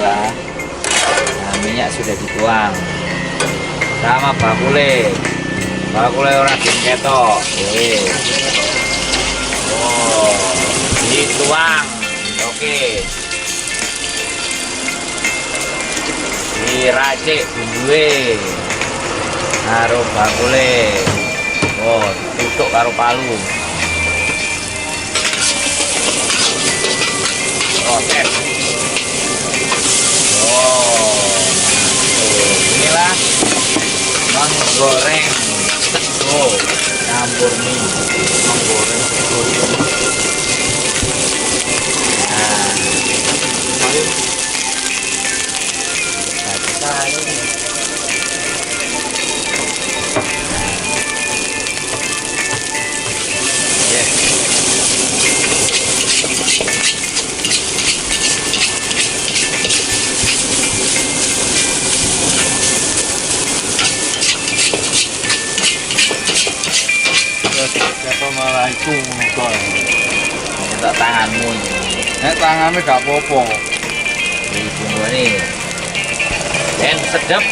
lah. Nah, minyak sudah dituang. Sama bakule. Bakule ora ketok. Wis. Oh, dituang. Oke. Diracik bumbue karo bakule. Oh, ditutuk karo palu. Proses. Oh, inilah menggoreng sego campur mie. Menggoreng sego. Nah, sayur. Yes. Terus ketok malah iku ngono kok. Nyetok tanganmu ini. Nek tangane gak apa-apa. Dibumboni. Ben sedep.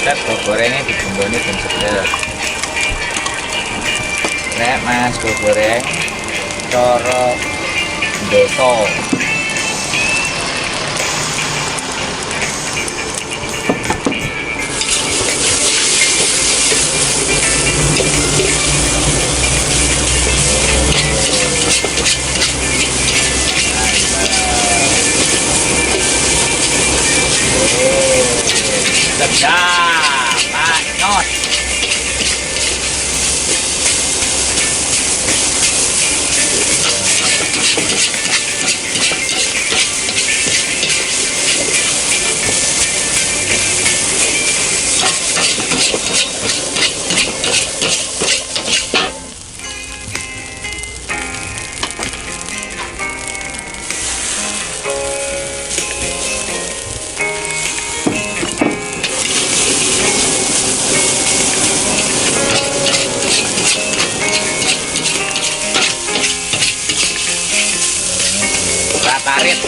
Sego gorengnya dibumboni ben sedep. Nek mangan sego goreng cara desa. Sedap, maknyos. Ratarit.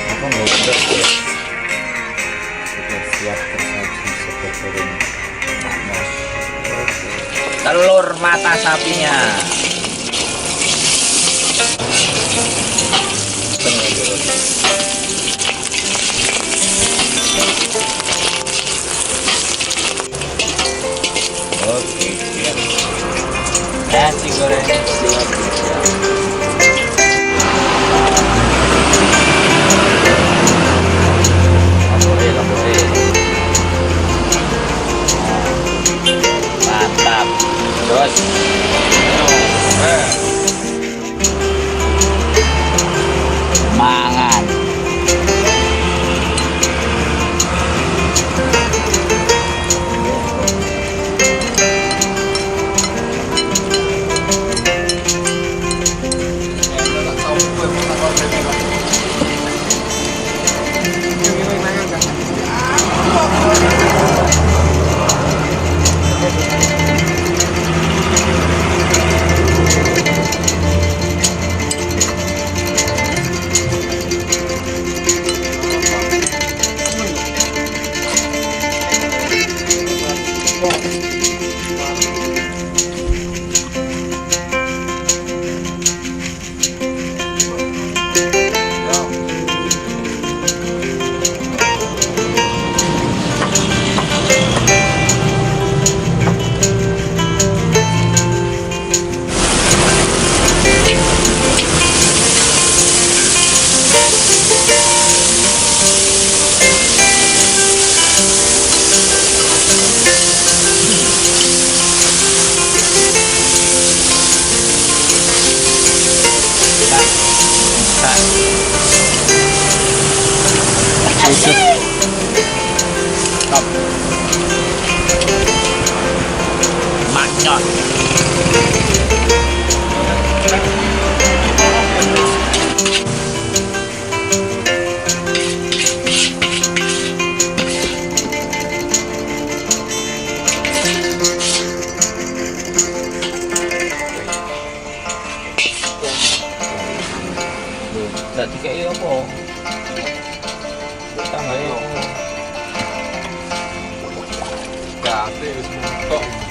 Aku nggak udah sudah siap tersaji sego goreng maknyos. Telur mata sapinya. Oke, siap. Nasi goreng siap, siap. Lombok, lombok. Mantap. Terus. Mangan. Top. Maknyos. Lah dikeki apa? Tanggae Gak wis mentok.